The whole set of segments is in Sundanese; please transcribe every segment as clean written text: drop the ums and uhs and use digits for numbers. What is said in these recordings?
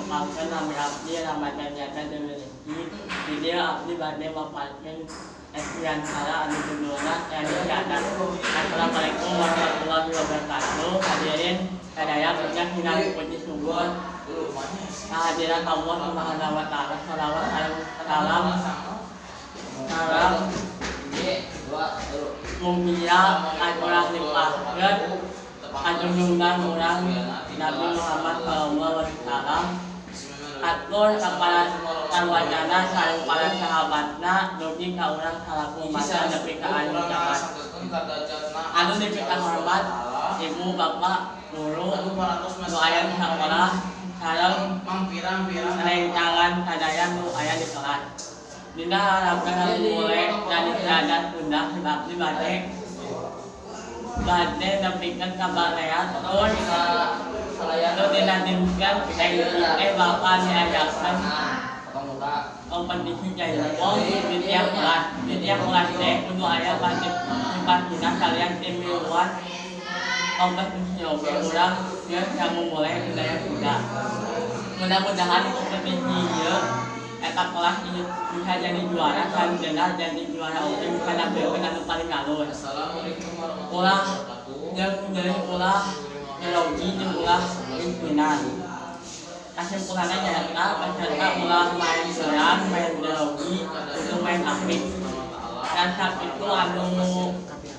Tepangkeun, nami abdi Ramadan Yata Dewi Rizky. Di dieu abdi bade maparkeun Eswiantara anu judulna Tradisi Adat. Assalamualaikum warahmatullahi wabarakatuh. Hadirin sadaya, puja hinang puji syukur kehadiran Allah Subhanahu wa Taala. Salawat salam salam mugia urang limpahkeun ka junjungan urang Nabi Muhammad sallallahu alaihi wasallam, atur ka para kaluargana sareng para sahabatna, dugi ka urang salaku umatna nepi ka akhir zaman. Anu dipikahormat ibu bapak guru nu aya di sakolah sareng rencangan sadaya nu aya di kelas. Dina harapkeun mulai tradisi adat Sunda, abdi bade bade nepikeun ka baraya tur nu dina dinten bakal diayakeun kompetisi jaipong di tiap kelas. Di tiap kelas teh kudu aya partisipasina kalian tim miluan kompetisi oge urang geus mulai budaya Sunda. Mudah-mudahan kompetisi ieu eta kelas ieu bisa jadi juara, sanjeunna jadi juara oge bisa nampilkeun anu paling alus. Ulah jeung deui ulah grogi jeung ulah pimpinan. Kesimpulannya nyaeta peserta ulah main berat, main grogi, kudu main apik. Dan sakitu anu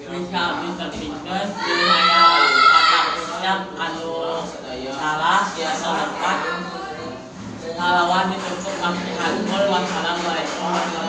bisa abdi tepikeun. Bilih aya kata ucap anu salah atau lepat, salawan ditutup masih hatur. Wassalamualaikum warahmatullahi.